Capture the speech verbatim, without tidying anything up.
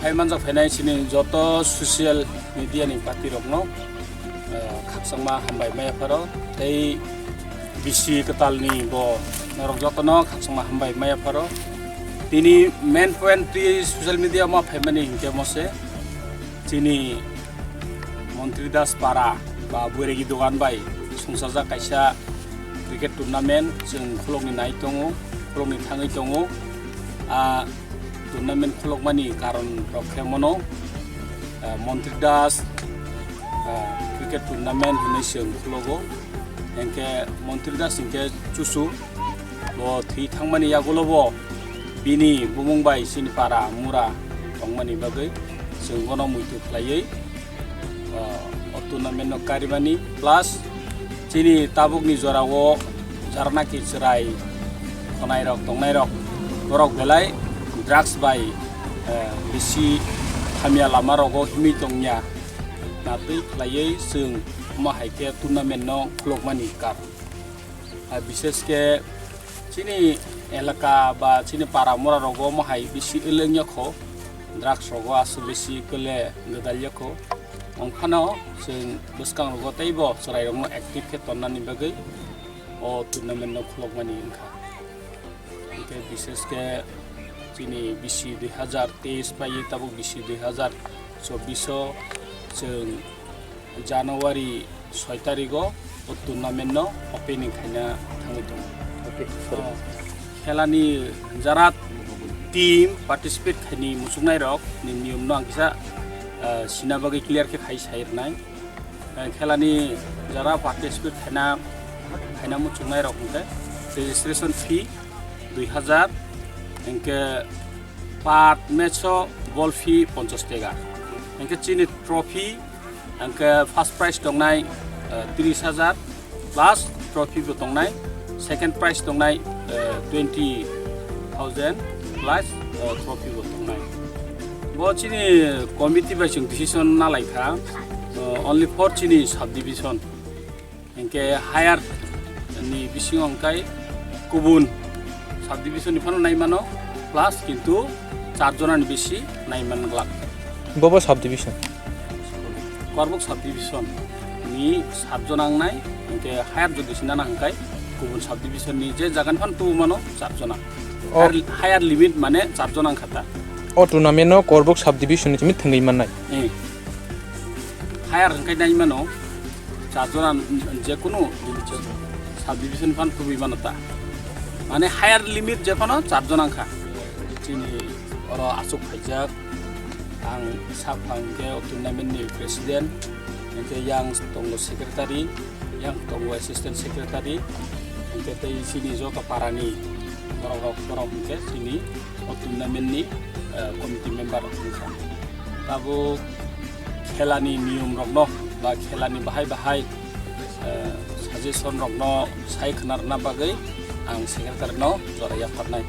Hai manjak phainai chini joto social media ni party rokno, eh, khakchangma hambai maya pharo, tei bisi kwtal ni bo norok jotono khakchangma hambai maya pharo. Tini main point twi social media ma phaimani hinkhe mose chini Montri Das para ba Buiregi dogan bai sungsajak kaisa cricket tournament chwng khulokni nai tongo, khulokni thangwi tongo. Ah, tournament khulokmani karon rok khe mono, ah, Montri Das, ah, cricket tournament hinwi chwng khulogo. Hinkhe Montri Das hinkhe chuchu bo thwi thangmani yagulo bo bini bumung bai chini para mura tongmani bagwi chwng bono muitu khlaiwi, ah, o tournament no karimani, plus chini tabukni jorao jarnaki chwrai khwnairok tongnairok borok belai drugs bai, eh, bisi hamya lama rogo himwi tongya natwi khlaiwi chwng omo hai khe tournament no khulokmani karon. Ah, bishesh khe chini elaka ba chini para mura rogo omo hai bisi elengya kho, drugs rogo aswk bisi kele gwdalya kho. Wngphano chwng bwskang rogo teibo chwrairokno active khe tonnani bagwi o tournament no khulokmani wngkha. Hinkhe bishesh khe chini bisi dui hazar teis paiwi tabuk bisi dui hazar chobbish o chwng January soi tarigo o tournament no opening khaina thangwi tongo. Okay, sorry. O khelani jara team participate khaini muchuknairok ni niyom no ang kisa, ah, sina bagwi clear khe khai sai rwnai. Eh, khelani jara participate khaina, khaina muchungnai rok hwnkhe registration fee dui hazar, hinkhe per match o ball fee ponchash tega, hinkhe chini trophy, hinkhe first prize tongnai, eh, tris hajar plus trophy bo tongnai, second prize tongnai, eh, twenty thousand plus, eh, trophy bo tongnai. Bo chini committee bai chwng decision nalai kha, eh, only for chini subdivision. Hinkhe higher ni bisingo hwnkhe kubun subdivision ni phano nai mano, plus kintu char jona ni bisi nai man glak. Bobo subdivision? Korbuk subdivision ni sat jona wngnai, hinkhe higher jodi sinana hwnkhe kubun subdivision ni je jaga ni phano tubu mano char jona. O. Higher, higher limit mane char jona wngkha ta. O tournament no Korbuk subdivision ni simi thwngwi mannai. Eh. Higher hwnkhe nai mano char jona, jekunu subdivision phano tubui mano ta. Mane higher limit jephano char jona wngkha. Chini oro achuk phaijak, ang sak phang khe o tournament ni president, hinkhe yang tongo secretary, yang tongo assistant secretary, hinkhe tei chini joto parani borok rok, borok hinkhe chini o tournament ni, eh, committee member rok wngkha. Tabuk khelani niyom rokno ba khelani bahai bahai, eh, suggestion rokno sai khna rwna bagwi ang secretary no jora yapharnai.